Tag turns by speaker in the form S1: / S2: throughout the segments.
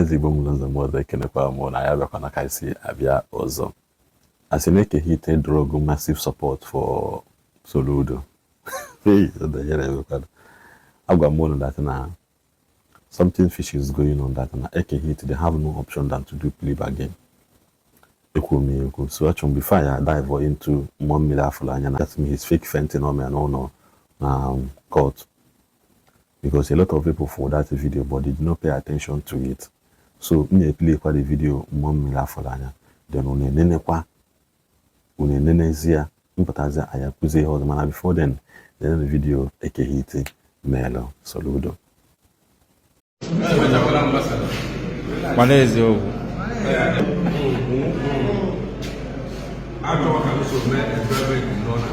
S1: Ọhaneze Igbo mụrụ nze mụọ ọzọ, ekenekwa m na ya bịakwa na ka si abịa ọzọ. Asị na Eke Hit drug massive support for Soludo. Agwa m unu that na something fishy is going on, that na Eke Hit, they have no option than to do plea bargain. Ekwu m ya ekwu, so achọrọ m before ya dive into mmụọ mmiri afụrụ anya na that his fake fainting o mere n'ụlọ na court, because a lot of people for that video but they did not pay attention to it. So m na-eplaykwa the video mmụọ mmiri afụrụ anya, then unu enenekwa, unu enenezie, mpụtazi anyị akụzi ihe ọzọ. Mana before then, the video Eke Hit melụ Soludo.
S2: Mana eziokwu
S3: achọghị ka m so mee enjoyment nọ na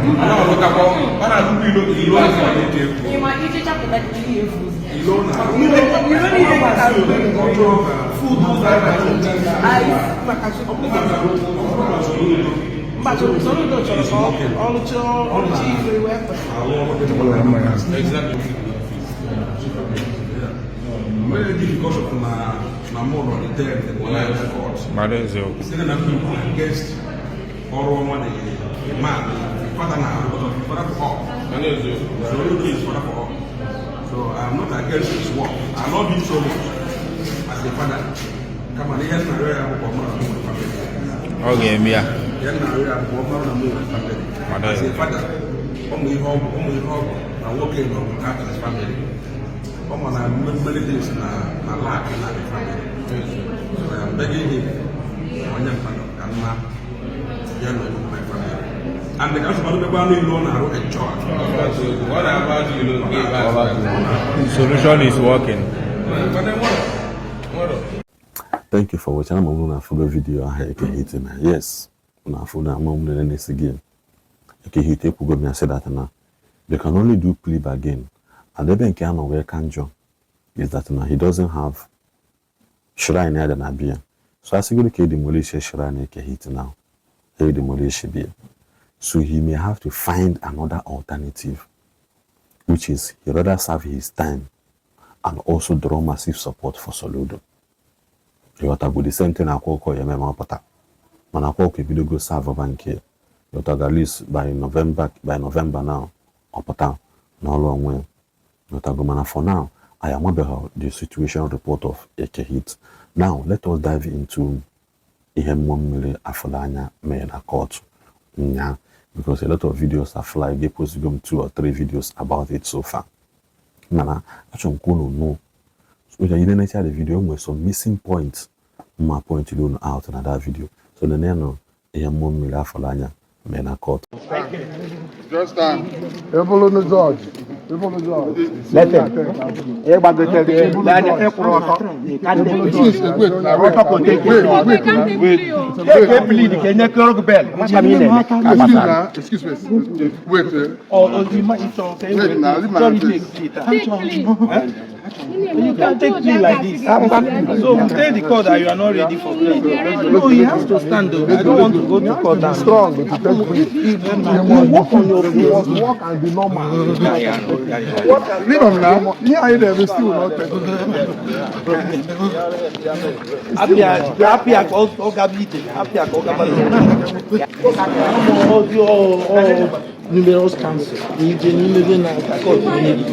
S3: ọ na-alụtakwa ọ na-alụkwa ilo ilo afọ na-eke egwu
S4: Ịma iji chapụta ihe efu ụzọ.
S3: Ilo na
S4: Iro niile ka
S3: ọjọọ ka
S5: Mba, Soludo chọrọ ka ọ rụchaa ife wee pụta.
S3: Alụ ọrụ dị mma.
S2: Exactly.
S3: Very difficult of na na mụ nọ the ten the na court.
S2: Mana eziokwu
S3: Site na m against ọrụ ọma the man, the father na arụ, but the father for all.
S2: Mana eziokwu.
S3: Soludo is father for all. So I'm not against his work. I love him so much as a father. Kama na ihe nna arịọ ya bụ ka ọ mara na mụ nwere family.
S2: Ọ ga-eme ya.
S3: Ihe nna arịọ ya bụ ka ọ mara na mụ nwere family.
S2: Mana
S3: As a father, ụmụ ihe ọ bụ, ụmụ ihe ọ bụ na nwoke nọ without his family. Ọ ma na many things na na lack na the family. So I am begging him, onye mmadụ ka nna ya nọ with my family. And the kasị mmadụ mekwa anụ ilu ọ na-arụ enjoy.
S6: Ọ na-agba ajọ ilo nke ikpeazụ.
S2: Solution is working.
S6: Mana nwere nwere.
S1: Thank you for watching. Ama m na afụgo video ahụ Eke Hit na yes na afụ na ama m na-esi gị Eke Hit ekwugo m ya sị that na they can only do plea bargain, and ebe nke a nọ wee ka njọ is that na he doesn't have shrine ya dị na bia, so asịgoro ka edemolish shrine Eke Hit now, e demolish bia, so he may have to find another alternative, which is he rather serve his time and also draw massive support for Soludo. Ịghọtago? The same thing Akwa Ọkụkọ ya eme ma ọ pụta, mana Akwa Ọkụkọ ebidogo serve ọba nke ịghọtago, at least by November, by November now ọ pụta n'ọrụ onwe ya. Ịghọtago? Mana for now, I amabeghị the situation report of Eke Hit. Now let us dive into ihe mmụọ mmiri afụrụ anya mere na court nya, because a lot of videos are fly ga-epostigo m two or three videos about it so far, mana achọrọ m ka unu nụ so that you nenecha the video, nwere some missing points mma point unu out na that video. So nenenụ ihe mmụọ mmiri afụrụ anya mere na court.
S7: Just stand.
S8: Ebulu George. Ebulu George.
S9: Listen, ịgbagotere n'anya ịkwụrụ ọtọ.
S7: Wait, wait,
S9: Ọtọ ka o
S7: wait, wait, wait, wait.
S9: Take plead ka enye kọrọ gị bel. Maka m ị na-eme ka
S7: Excuse
S9: gbasara.
S7: now, excuse me. Wait, wait now, leave my hand, please.
S5: You can't take plea like this. So we tell the court that you are not ready for plea. No, he has to stand though. I don't want to go to court and
S8: Strong to take plea.
S5: You work on your
S8: You
S5: feet.
S8: must work and be normal.
S7: Leave him now. Yeah, I never still not take.
S5: Apịa apịa ka ọ gaba ije. Apịa ka ọ gaba ije. Ọ numerous counsel. N'ije n'imebe na court onye gị.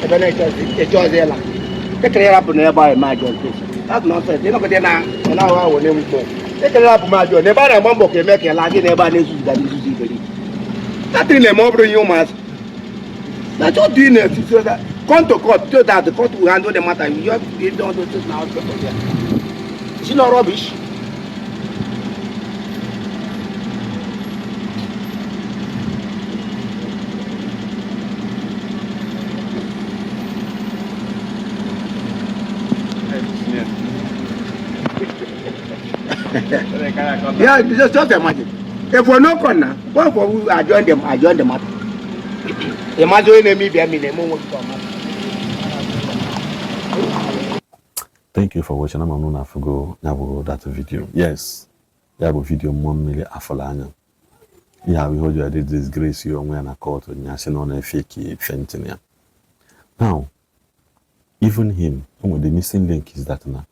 S9: Ebe na-eche ọzọ ịla. Ịkara ịrapụ n'ebe ahụ eme ajọ nke. That's nonsense. Ịnọgide na ị na-aghọ aghụghọ na-enwe ikpe. Ịkara ịrapụ m ajọ n'ebe a na-agba mbọ ka eme ka ịla gị n'ebe a na-ezuzu ga na-ezuzu iberibe. That na-eme ọ bụrụ ihe ụmụazị. Na just doing it so that come to court so that the court will handle the matter. You just give all those things na hospital there. Is it not rubbish? Yeah, just imagine. If we're not gonna, what for we adjourn them, adjourn the matter. Imagine onye na-eme ibe ya ma ị na-eme onwe gị ka ọ mara.
S1: Thank you for watching. Ama m na afụgo ya bụ that video. Yes, ya bụ video mmụọ mmiri afụla anya. Ihe ahụ ihe o ji adị disgrace ya onwe ya na court nya sị na ọ na-efe ka fainting ya. Now, even him, o nwere the missing link is that na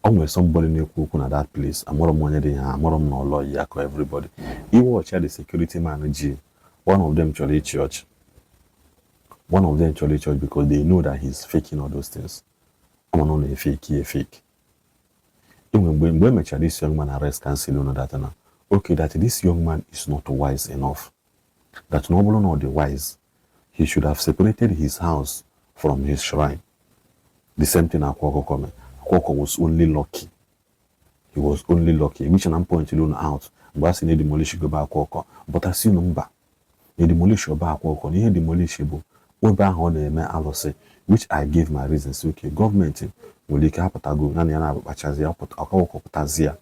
S1: o nwere somebody na-ekwu okwu na that place. Amụrụ m onye dị ya, amụrụ m na ọlọ ya ka everybody. Iwe ọchịa the security man ji, one of them chọrọ ịchị ọchị. One of them chọrọ ịchị ọchị because they know that he's faking all those things. Ama na ọ na-efake ya efake. Enwe mgbe emechara this young man arrest, cancel unu that na okay, that this young man is not wise enough, that na ọ bụrụ na ọ dị wise, he should have separated his house from his shrine. The same thing Akwa Ọkụkọ mere. Akwa Ọkụkọ was only lucky, he was only lucky, which na point unu out mgbe a sị na edemolish gobe Akwa Ọkụkọ, but asị unu mba, na edemolish ọba Akwa Ọkụkọ na ihe demolish bụ ebe ahụ ọ na-eme alụsị, which I gave my reasons. Okay, gọọmenti nwere ike apụtago naanị ya na-akpachazi ya Akwa pụtazi ya.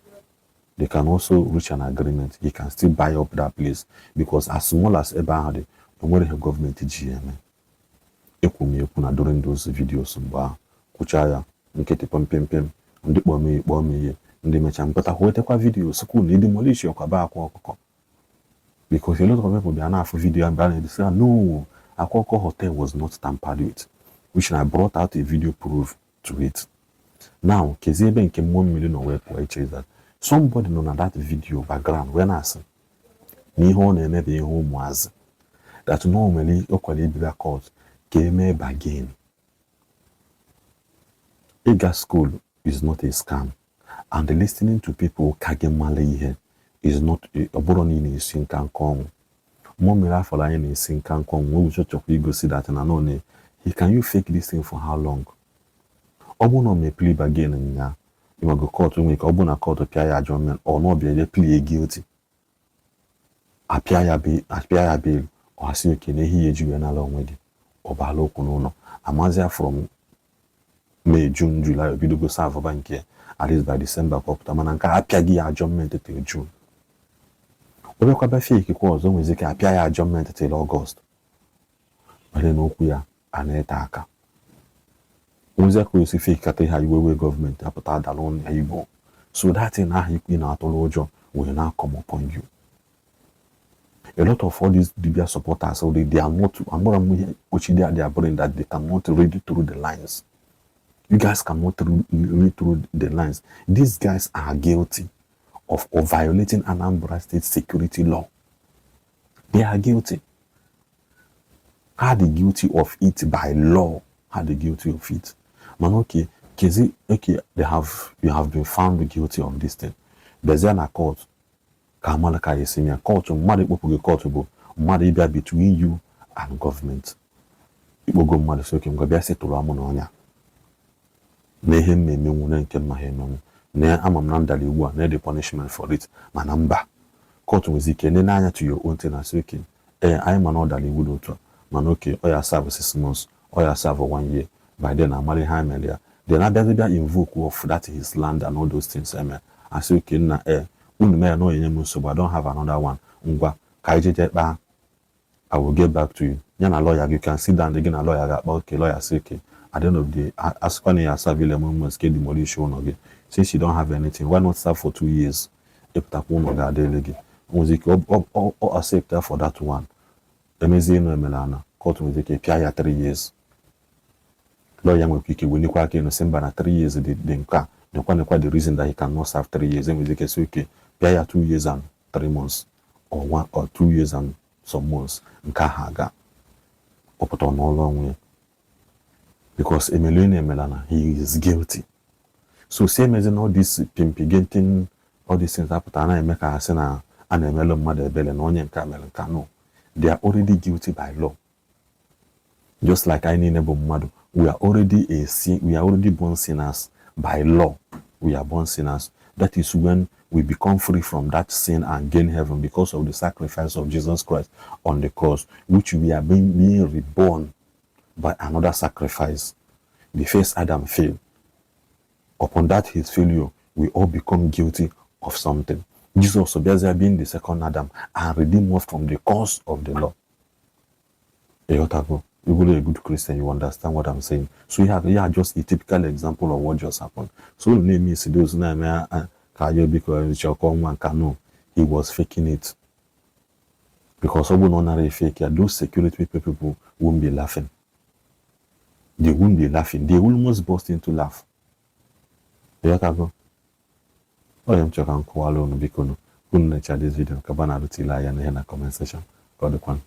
S1: They can also reach an agreement. He can still buy up that place because as small as ebe ahụ dị, o nwere ihe gọọmenti ji ya eme. Ekwu m ekwu na during those videos mgbe ahụ kwuchaa ya nkịtị pịmpịmpịm, ndị kpọọ m ihe kpọọ m ihe, ndị mechaa mpụta wetakwa video sikwu na edemolish ọkwa be Akwa Ọkụkọ, because a lot of people bịa na-afụ video ahụ bịa na-edesi no, Akwa Ọkụkọ hotel was not tampered with, which I brought out a video proof to it. Now, kezi ebe nke mmụọ mmiri nọ wee pụọ iche is that somebody nọ na that video background wee na-asị na ihe ọ na-eme bụ ihe ụmụazị, that na o nwere o kwere ibira court ka emee bargain. Ịga school is not a scam, and listening to people ka gị mara ihe is not. Ọ bụrụ na ị na-esi nka nka ọnwụ, mmụọ mmiri afọrọ anyị na-esi nka nka ọnwụ nwee chọchọkwa igosi that na no na he can you fake this thing for how long? Ọ bụrụ na ọ mee plea bargain nya ịmago court nwere ike ọ bụrụ na court pịa ya adjournment ọ na ọbịa plea guilty, apịa ya bail, ọ asị oke na ihe ya eji wee nara onwe gị, ọ baala okwu n'ụlọ amazia from May, June, July, obidogo serve nke ya, at least by December ka ọ pụta. Mana nke a apịaghị ya adjournment till June, o bịakwa bịa fake kwa ọzọ, nwezi ike apịa ya adjournment till August were n'okwu ya a na-ete aka nwezi ka osi fake kata ihe iwe wee gọọmenti apụta adala ụnụ ya Igbo. So that thing ahụ ị na-atụrụ ụjọ will now come upon you. A lot of all these dibia supporters, so they are not, amara m ihe kpochiri their brain that they cannot read through the lines. You guys cannot read through the lines. These guys are guilty of violating Anambra State security law. They are guilty. Are they guilty of it by law? Are they guilty of it? Man, okay, kezi, okay, they have you have been found guilty of this thing. Bezie na court ka amala ka esi ya court. Mmadụ ikpopụ gị court bụ mmadụ ịbịa between you and government. Ikpogo mmadụ si oke ngwa bịa setụrụ amụ na ọnya na ihe mma emenwu na nke mma ha emenwu na ama m na ndara iwu a na the punishment for it. Mana mba, court nwezi ike nene anya to your own thing na sị oke ee, anyị ma na ọ dara iwu dị otu a, mana oke ọ ya serve 6 months, ọ ya serve one year. By then amara ihe anyị mere ya, then abịazi bịa invoke of that his land and all those things eme, asị oke nna ee, unu mee ya na ọ enye m nsogbu, I don't have another one. Ngwa, ka anyị jeje kpaa, I will get back to you. Ya na lawyer, you can sit down, gị na lawyer ga-akpa. Okay, lawyer sị okay, at the end of the day, asịkwa na ya serve 11 months ka demolish ụlọ gị. Since you don't have anything, why not serve for 2 years? Ịpụtakwa ụlọ ga-adịrị gị. Nwezi ike ọ accept ya for that one. Emezie ịnụ emere ana court nwezi ike pịa ya 3 years. Lawyer nwekwa ike welikwa aka enu sị mba, na 3 years dị nke a nekwa nekwa the reason that he cannot serve 3 years. Enwezi ike sị okay, pịa ya 2 years and 3 months or 1 or 2 years and some months. Nke ahụ aga ọ pụta n'ụlọ onwe ya because emelu na emela na he is guilty. So si emezi na all this pimpigenting, all these things apụta na-eme ka ha sị na a na-emelụ mmadụ ebele na onye nke a mere nke a. No, they are already guilty by law, just like anyị niile bụ mmadụ. We are already a sin, we are already born sinners. By law, we are born sinners. That is when we become free from that sin and gain heaven because of the sacrifice of Jesus Christ on the cross, which we are being reborn by another sacrifice. The first Adam failed. Upon that his failure, we all become guilty. of something. Jesus bịazịa being the second Adam and redeem us from the curse of the law. Ịghọtago? You go a good Christian, you understand what I'm saying. So you have just a typical example of what just happened. So unu na-eme isi those na-eme ka ayo biko chọkọ nwa nka. No, he was faking it. Because ọ bụrụ na ọ nara fake ya, those security people won't be laughing. They won't be laughing. They will almost burst into laugh. Ịghọtago? Ọ ya m chọrọ ka m kọwara unu. Biko nụ, unu necha this video ka ba na-arụtile anya n'ihe na comment section ka ọ dịkwanụ.